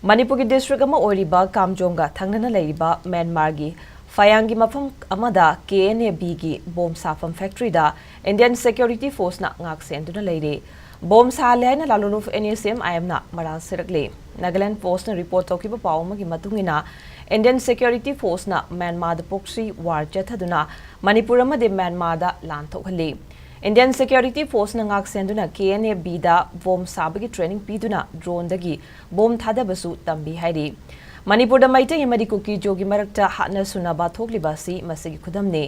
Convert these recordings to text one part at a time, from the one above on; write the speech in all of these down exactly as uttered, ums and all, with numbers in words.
ꯃꯅꯤꯄꯨꯔꯒꯤ ꯗꯤꯁꯇ꯭ꯔꯤꯛ ꯑꯃ ꯑꯣꯏꯔꯤꯕ ꯀꯥꯝꯖꯣꯡꯒ ꯊꯪꯅꯅ ꯂꯩꯔꯤꯕ ꯃ꯭ꯌꯥꯟꯃꯥꯔꯒꯤ ꯐꯌꯥꯡꯒꯤ ꯃꯐꯝ ꯑꯃꯗ ꯀꯦ ꯑꯦꯟ ꯑꯦ ꯕꯤꯒꯤ ꯕꯣꯝ ꯁꯥꯐꯝ ꯐꯦꯛꯇꯔꯤꯗ ꯏꯟꯗꯤꯌꯟ ꯁꯦꯀ꯭ꯌꯨꯔꯤꯇꯤ ꯐꯣꯔꯁꯅ ꯉꯥꯛ ꯁꯦꯟꯗꯨꯅ ꯂꯩꯔꯤ꯫ ꯕꯣꯝ ꯁꯥꯍꯜꯂꯦ ꯍꯥꯏꯅ ꯂꯥꯂꯣꯂꯨꯞ ꯑꯦꯟ ꯑꯦ ꯁꯤ ꯑꯦꯝ ꯑꯥꯏ ꯑꯦꯝꯅ ꯃꯔꯥꯜ ꯁꯤꯔꯛꯂꯤ꯫ ꯅꯥꯒꯥꯂꯦꯟ ꯄꯣꯁ꯭ꯠꯅ ꯔꯤꯄꯣꯔꯠ ꯇꯧꯈꯤꯕ ꯄꯥꯎ ꯑꯃꯒꯤ ꯃꯇꯨꯡ ꯏꯟꯅ, ꯏꯟꯗꯤꯌꯟ ꯁꯦꯀ꯭ꯌꯨꯔꯤꯇꯤ ꯐꯣꯔꯁꯅ ꯃ꯭ꯌꯥꯟꯃꯥꯔꯗ ꯄ꯭ꯔꯣꯛꯁꯤ ꯋꯥꯔ ꯆꯠꯊꯗꯨꯅ ꯃꯅꯤꯄꯨꯔ ꯑꯃꯗꯤ ꯃ꯭ꯌꯥꯟꯃꯥꯔꯗ ꯂꯥꯟ ꯊꯣꯛꯍꯜꯂꯤ꯫ ꯏꯟꯗꯤꯌꯟ ꯁꯦꯀ꯭ꯌꯨꯔꯤꯇꯤ ꯐꯣꯔꯁꯅ ꯉꯥꯛ ꯁꯦꯟꯗꯨꯅ ꯀꯦ ꯑꯦꯟ ꯑꯦ ꯕꯤꯗ ꯕꯣꯝ ꯁꯥꯕꯒꯤ ꯇ꯭ꯔꯦꯅꯤꯡ ꯄꯤꯗꯨꯅ ꯗ꯭ꯔꯣꯟꯗꯒꯤ ꯕꯣꯝ ꯊꯥꯗꯕꯁꯨ ꯇꯝꯕꯤ ꯍꯥꯏꯔꯤ꯫ ꯃꯅꯤꯄꯨꯔꯗ ꯃꯩꯇꯩ ꯑꯃꯗꯤ ꯀꯨꯀꯤ ꯖꯣꯒꯤ ꯃꯔꯛꯇ ꯍꯥꯠꯅ ꯁꯨꯅꯕ ꯊꯣꯛꯂꯤꯕ ꯑꯁꯤ ꯃꯁꯤꯒꯤ ꯈꯨꯗꯝꯅꯤ꯫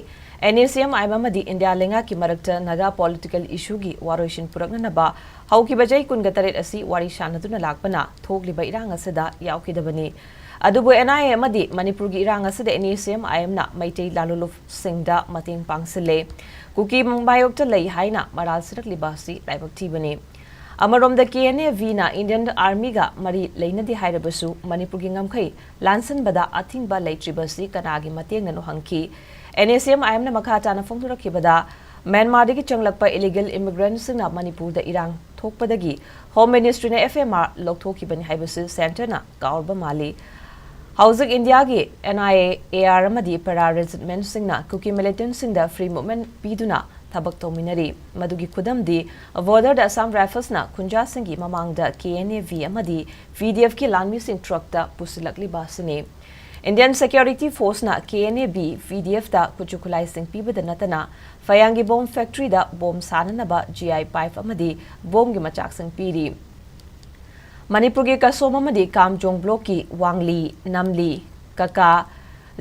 ꯑꯦꯟ ꯑꯦ ꯁꯤ ꯑꯦꯝ ꯑꯥꯏ ꯑꯦꯝ ꯑꯃꯗꯤ ꯏꯟꯗꯤꯌꯥ ꯂꯩꯉꯥꯛꯀꯤ ꯃꯔꯛꯇ ꯅꯥꯒꯥ ꯄꯣꯂꯤꯇꯤꯀꯦꯜ ꯏꯁꯨꯒꯤ ꯋꯥꯔꯣꯏꯁꯤꯟ ꯄꯨꯔꯛꯅꯅꯕ ꯍꯧꯈꯤꯕ ꯆꯍꯤ ꯀꯨꯟꯒ ꯇꯔꯦꯠ ꯑꯁꯤ ꯋꯥꯔꯤ ꯁꯥꯟꯅꯗꯨꯅ ꯂꯥꯛꯄꯅ ꯊꯣꯛꯂꯤꯕ ꯏꯔꯥꯡ ꯑꯁꯤꯗ ꯌꯥꯎꯈꯤꯗꯕꯅꯤ꯫ ꯑꯗꯨꯕꯨ ꯑꯦꯟ ꯑꯥꯏ ꯑꯦ ꯑꯃꯗꯤ ꯃꯅꯤꯄꯨꯔꯒꯤ ꯏꯔꯥꯡ ꯑꯁꯤꯗ ꯑꯦꯟ ꯑꯦ ꯁꯤ ꯑꯦꯝ ꯑꯥꯏ ꯑꯦꯝꯅ ꯃꯩꯇꯩ ꯂꯥꯂꯣꯂꯨꯞꯁꯤꯡꯗ ꯃꯇꯦꯡ ꯄꯥꯡꯁꯤꯜꯂꯦ꯫ ꯀꯨꯀꯤ ꯃꯥꯌꯣꯛꯇ ꯂꯩ ꯍꯥꯏꯅ ꯃꯔꯥꯜ ꯁꯤꯔꯛꯂꯤꯕ ꯑꯁꯤ ꯂꯥꯏꯕꯛ ꯊꯤꯕꯅꯤ꯫ ꯑꯃꯔꯣꯝꯗ ꯀꯦ ꯑꯦꯟ ꯑꯦ ꯕꯤꯅ ꯏꯟꯗꯤꯌꯟ ꯑꯥꯔꯃꯤꯒ ꯃꯔꯤ ꯂꯩꯅꯗꯦ ꯍꯥꯏꯔꯕꯁꯨ ꯃꯅꯤꯄꯨꯔꯒꯤ ꯉꯝꯈꯩ ꯂꯥꯟꯁꯤꯟꯕꯗ ꯑꯊꯤꯡꯕ ꯂꯩꯇ꯭ꯔꯤꯕꯁꯤ ꯀꯅꯥꯒꯤ ꯃꯇꯦꯡꯅꯅꯣ ꯍꯪꯈꯤ꯫ ꯑꯦꯟ ꯑꯦ ꯁꯤ ꯑꯦꯝ ꯑꯥꯏ ꯑꯦꯝꯅ ꯃꯈꯥ ꯇꯥꯅ ꯐꯣꯡꯗꯣꯔꯛꯈꯤꯕꯗ, ꯃ꯭ꯌꯥꯟꯃꯥꯔꯗꯒꯤ ꯆꯪꯂꯛꯄ ꯏꯂꯤꯒꯦꯜ ꯏꯃꯤꯒ꯭ꯔꯦꯟꯠꯁꯤꯡꯅ ꯃꯅꯤꯄꯨꯔꯗ ꯏꯔꯥꯡ ꯊꯣꯛꯄꯗꯒꯤ ꯍꯣꯝ ꯃꯤꯅꯤꯁꯇ꯭ꯔꯤꯅ ꯑꯦꯐ ꯑꯥꯏ ꯑꯥꯔ ꯂꯧꯊꯣꯛꯈꯤꯕꯅꯤ ꯍꯥꯏꯕꯁꯤ ꯁꯦꯟꯇꯔꯅ ꯀꯥꯎꯔꯕ ꯃꯥꯜꯂꯤ꯫ ꯍꯧꯖꯤꯛ ꯏꯟꯗꯤꯌꯥꯒꯤ and I A, A R ꯑꯃꯗꯤ ꯄꯦꯔꯥ ꯔꯦꯖꯤꯃꯦꯟꯠꯁꯤꯡꯅ ꯀꯨꯀꯤ ꯃꯤꯂꯤꯇꯦꯟꯠꯁꯤꯡꯗ ꯐ꯭ꯔꯤ ꯃꯨꯚꯃꯦꯟꯠ ꯄꯤꯗꯨꯅ ꯊꯕꯛ ꯇꯧꯃꯤꯟꯅꯔꯤ꯫ ꯃꯗꯨꯒꯤ ꯈꯨꯗꯝꯗꯤ ꯕꯣꯔꯗꯔꯗ ꯑꯁꯥꯝ ꯔꯥꯏꯐꯜꯁꯅ ꯈꯨꯟꯖꯥꯁꯤꯡꯒꯤ ꯃꯃꯥꯡꯗ ꯀꯦ ꯑꯦꯟ ꯑꯦ ꯕꯤ ꯑꯃꯗꯤ ꯄꯤ ꯗꯤ ꯑꯦꯐꯀꯤ ꯂꯥꯟꯃꯤꯁꯤꯡ ꯇ꯭ꯔꯛꯇ ꯄꯨꯁꯤꯜꯂꯛꯂꯤꯕ ꯑꯁꯤꯅꯤ꯫ ꯏꯟꯗꯤꯌꯟ ꯁꯦꯀ꯭ꯌꯨꯔꯤꯇꯤ ꯐꯣꯔꯁꯅ K N A B, P D ꯑꯦꯐꯇ ꯈꯨꯠꯁꯨ ꯈꯨꯠꯂꯥꯏꯁꯤꯡ ꯄꯤꯕꯗ ꯅꯠꯇꯅ ꯐꯌꯥꯡꯒꯤ ꯕꯣꯝ ꯐꯦꯛꯇꯔꯤꯗ ꯕꯣꯝ ꯁꯥꯅꯅꯕ ꯖꯤ ꯑꯥꯏ ꯄꯥꯏꯞ ꯑꯃꯗꯤ ꯕꯣꯝꯒꯤ ꯃꯆꯥꯛꯁꯤꯡ ꯄꯤꯔꯤ꯫ ꯃꯅꯤꯄꯨꯔꯒꯤ ꯀꯁꯣꯝ ꯑꯃꯗꯤ ꯀꯥꯝꯖꯣꯡ ꯕ꯭ꯂꯣꯛꯀꯤ ꯋꯥꯡꯂꯤ, ꯅꯝꯂꯤ, ꯀꯀꯥ,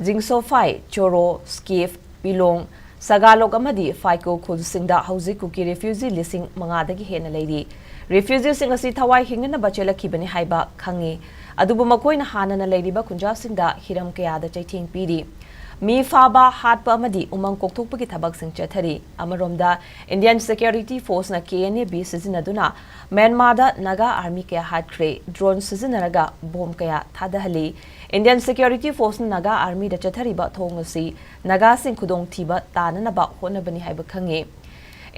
ꯖꯤꯡꯁꯣꯐꯥꯏ, ꯆꯣꯔꯣ, ꯁ꯭ꯀꯤꯞ, ꯄꯤꯂꯣꯡ, ꯁꯒꯥꯂꯣꯛ ꯑꯃꯗꯤ ꯐꯥꯏꯀꯣ ꯈꯨꯜꯁꯤꯡꯗ ꯍꯧꯖꯤꯛ ꯀꯨꯀꯤ ꯔꯦꯐ꯭ꯌꯨꯖꯤ ꯂꯤꯁꯤꯡ ꯃꯉꯥꯗꯒꯤ ꯍꯦꯟꯅ ꯂꯩꯔꯤ꯫ ꯔꯦꯐ꯭ꯌꯨꯖꯤꯁꯤꯡ ꯑꯁꯤ ꯊꯋꯥꯏ ꯍꯤꯡꯅꯅꯕ ꯆꯦꯜꯂꯛꯈꯤꯕꯅꯤ ꯍꯥꯏꯕ ꯈꯪꯉꯤ꯫ ꯑꯗꯨꯕꯨ ꯃꯈꯣꯏꯅ ꯍꯥꯟꯅꯅ ꯂꯩꯔꯤꯕ ꯈꯨꯟꯖꯥꯁꯤꯡꯗ ꯍꯤꯔꯝ ꯀꯌꯥꯗ ꯆꯩꯊꯦꯡ ꯄꯤꯔꯤ꯫ ꯃꯤ ꯐꯥꯕ, ꯍꯥꯠꯄ ꯑꯃꯗꯤ ꯎꯃꯪ ꯀꯣꯛꯊꯣꯛꯄꯒꯤ ꯊꯕꯛꯁꯤꯡ ꯆꯠꯊꯔꯤ꯫ ꯑꯃꯔꯣꯝꯗ, ꯏꯟꯗꯤꯌꯟ ꯁꯦꯀ꯭ꯌꯨꯔꯤꯇꯤ ꯐꯣꯔꯁꯅ ꯀꯦ ꯑꯦꯟ ꯑꯦ ꯕꯤ ꯁꯤꯖꯤꯟꯅꯗꯨꯅ ꯃ꯭ꯌꯥꯟꯃꯥꯔꯗ ꯅꯥꯒꯥ ꯑꯥꯔꯃꯤ ꯀꯌꯥ ꯍꯥꯠꯈ꯭ꯔꯦ, ꯗ꯭ꯔꯣꯟ ꯁꯤꯖꯤꯟꯅꯔꯒ ꯕꯣꯝ ꯀꯌꯥ ꯊꯥꯗꯍꯜꯂꯤ꯫ ꯏꯟꯗꯤꯌꯟ ꯁꯦꯀ꯭ꯌꯨꯔꯤꯇꯤ ꯐꯣꯔꯁꯅ ꯅꯥꯒꯥ ꯑꯥꯔꯃꯤꯗ ꯆꯠꯊꯔꯤꯕ ꯊꯣꯡ ꯑꯁꯤ ꯅꯥꯒꯥꯁꯤꯡ ꯈꯨꯗꯣꯡꯊꯤꯕ ꯇꯥꯅꯅꯕ ꯍꯣꯠꯅꯕꯅꯤ ꯍꯥꯏꯕ ꯈꯪꯉꯤ꯫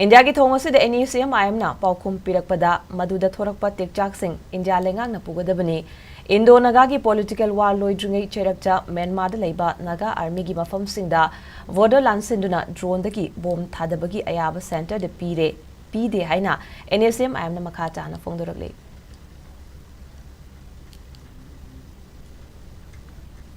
ꯏꯟꯗꯤꯌꯥꯒꯤ ꯊꯣꯡ ꯑꯁꯤꯗ ꯑꯦꯟ ꯏ ꯁꯤ ꯑꯦꯝ ꯑꯥꯏ ꯑꯦꯝꯅ ꯄꯥꯎꯈꯨꯝ ꯄꯤꯔꯛꯄꯗ, ꯃꯗꯨꯗ ꯊꯣꯔꯛꯄ ꯇꯦꯛꯆꯥꯛꯁꯤꯡ ꯏꯟꯗꯤꯌꯥ ꯂꯩꯉꯥꯛꯅ ꯄꯨꯒꯗꯕꯅꯤ꯫ ꯏꯟꯗꯣ ꯅꯥꯒꯥꯒꯤ ꯄꯣꯂꯤꯇꯤꯀꯦꯜ ꯋꯥꯔ ꯂꯣꯏꯗ꯭ꯔꯤꯉꯩ ꯆꯩꯔꯛꯇ ꯃ꯭ꯌꯥꯟꯃꯥꯔꯗ ꯂꯩꯕ ꯅꯥꯒꯥ ꯑꯥꯔꯃꯤꯒꯤ ꯃꯐꯝꯁꯤꯡꯗ ꯕꯣꯔꯗꯔ ꯂꯥꯟꯁꯤꯟꯗꯨꯅ ꯗ꯭ꯔꯣꯟꯗꯒꯤ ꯕꯣꯝ ꯊꯥꯗꯕꯒꯤ ꯑꯌꯥꯕ ꯁꯦꯟꯇꯔꯗ ꯄꯤꯔꯦ, ꯄꯤꯗꯦ ꯍꯥꯏꯅ NSCN-IMꯅ ꯃꯈꯥ ꯇꯥꯅ ꯐꯣꯡꯗꯣꯔꯛꯂꯤ꯫